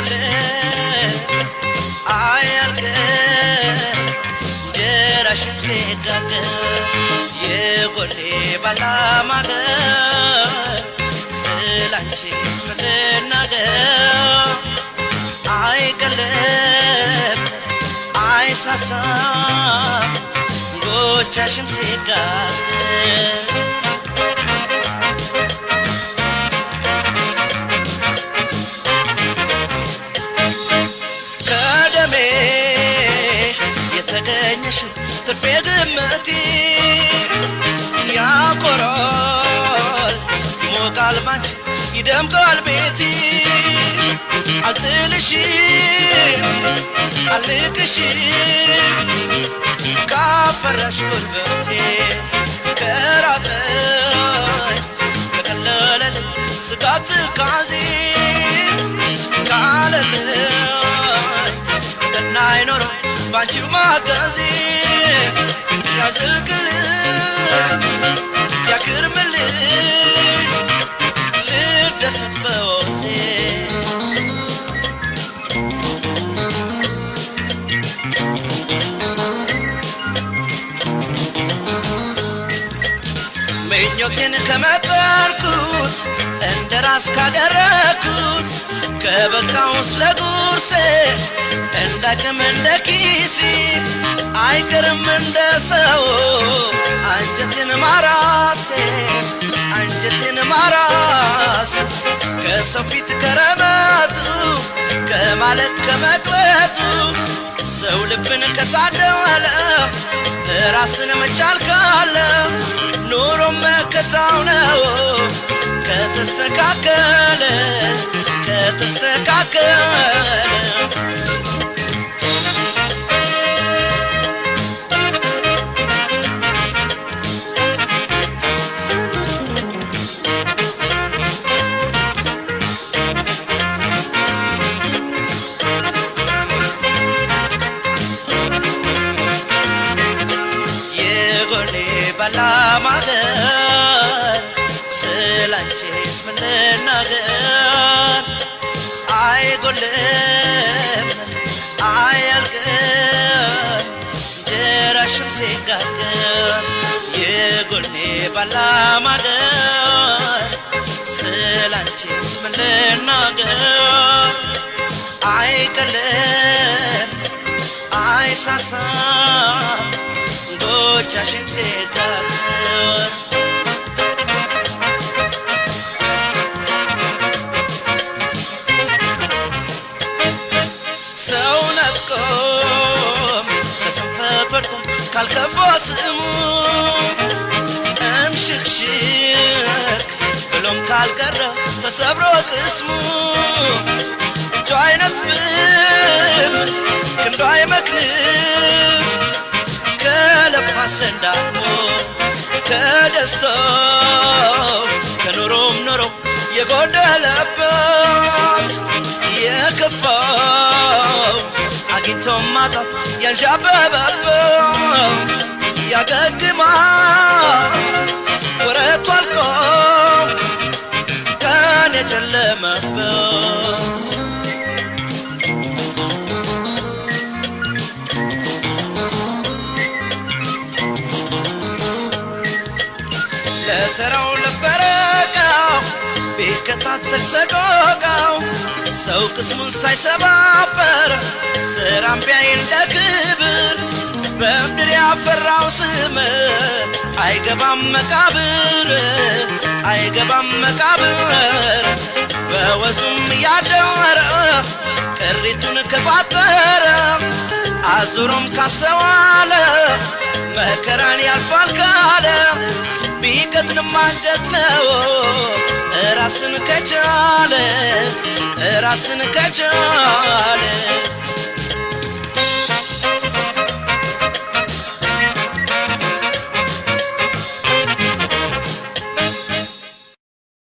አይጎልም አያልቅም እንጀራሽም ሲጋገር የጎኔ ባላማገር ስላንቺስ ምን ልናገር? አይቀልም አይሳሳም ጎቻሽም ሲጋገር ከደሜ የተገኘሽው ትርፌ ግምቴ ያኮራል ይሞቃል ባንቺ ይደምቃል ቤቴ አልጥልሽም አልንቅሽም ካፈራሽ ጉልበቴ ከራቀኝ ከቀለለልኝ ስጋት ትካዜ ካለልኝ ቀና አይኖረው ባንቺው ማገዜ ያዝልቅልኝ ያክርምልኝ ልደሰት በወዜ ምኞቴን ከመጠርኩት እንደ ራስ ካደረኩት ከበቃው ስለ ጉርሴ እንደ አቅም እንደ ኪሴ አይቀርም እንደ ሰው አንጀቴን ማራሴ አንጀቴን ማራሴ ከሰው ፊት ከረመጡ ከማለቅ ከመቅለጡ ሰው ልብን ከታደለ ራስን መቻል ካለ ኑሮ መከታው ነው ከተስተካከለ ከተስተካከለ የጎኔ ባላማገር ስላንቺስ ምን ልናገር? አይጎልም አያልቅም እንጀራሽም ሲጋገር የጎኔ ባላማገር ስላንቺስ ምን ልናገር? አይቀልም አይሳሳም ጎቻሽም ሲጋገር ሰው ነጥቆም ከስንፈት ወድቆም ካልከፋ ስሙ እምሽክሽክ ብሎም ካልቀረ ተሰብሮ ቅስሙ እጁ አይነጥፍም ክንዱ አይመክንም ከለፋ ሰንዳቅሞ ከደስታው ከኑሮም ኑሮ የጎደለበት የከፋው አግኝቶ ማጣት ያንዣበበበት ያገግማል ወረቱ አልቆ ቀን የጨለመበት ለተራው ለፈረቃው ቢከታተል ሰቆቃው ሰው ቅስሙን ሳይሰባበር ስራም ቢያይ እንደ ክብር በምድር ያፈራው ስም አይገባም መቃብር አይገባም መቃብር በወዙም ያደረ ቅሪቱን ከቋጠረ አዙሮም ካስተዋለ መከራን ያልፋል ካለ ቢቀጥንም አንጀት ነው ራስን ከቻለ ራስን ከቻለ።